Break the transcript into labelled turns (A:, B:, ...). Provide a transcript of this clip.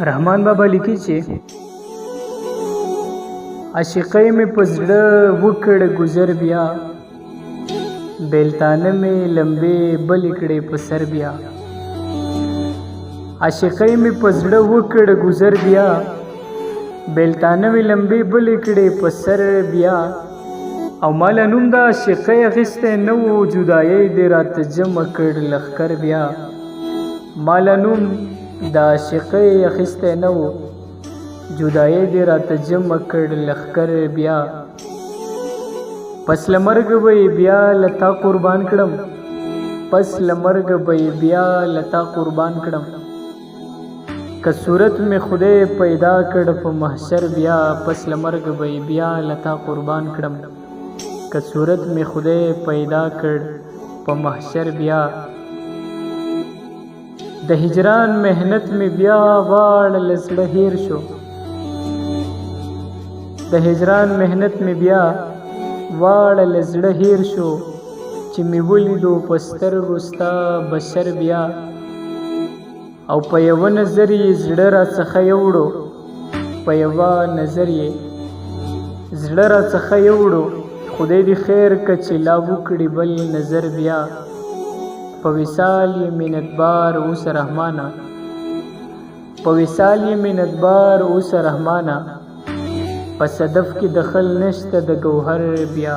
A: رحمان بابا لیکي چې عاشقۍ مې په زړه وکړ ګذر بیا، بیلتانه مې لمبې بلې کړې په سر بیا. عاشقۍ مې په زړه وکړ ګذر بیا، بیلتانه مې لمبې بلې کړې په سر بیا. او ما له نوم د عاشقۍ اخیستی نه و، جدایۍ دې راته جمع کړ لښکر بیا. ما له نوم د عاشقۍ اخیستی نه و، جدایۍ دې راته جمع کړ لښکر بیا. پس له مرګه به یې بیا له تا قربان کړم، پس له مرګه به یې بیا له تا قربان کړم. که صورت مې خدای پیدا کړ په محشر بیا، پس له مرګه به یې بیا له تا قربان کړم. که صورت مې خدای پیدا کړ په محشر بیا. د هجران محنت مې بیا واړه له زړه هېر شو، د هجران محنت مې بیا واړه له زړه هېر شو، چې مې ولیدو په سترګو ستا بشر بیا. او په یوه نظر یې زړه را څخه یوړو، په یوه نظر یې زړه را څخه یوړو، خدای دې خیر که چې لا وکړي بل نظر بیا. په وصال یې منتبار اوسه رحمانه، په وصال یې منتبار اوسه رحمانه، په صدف کې دخل نشته د ګوهر بیا.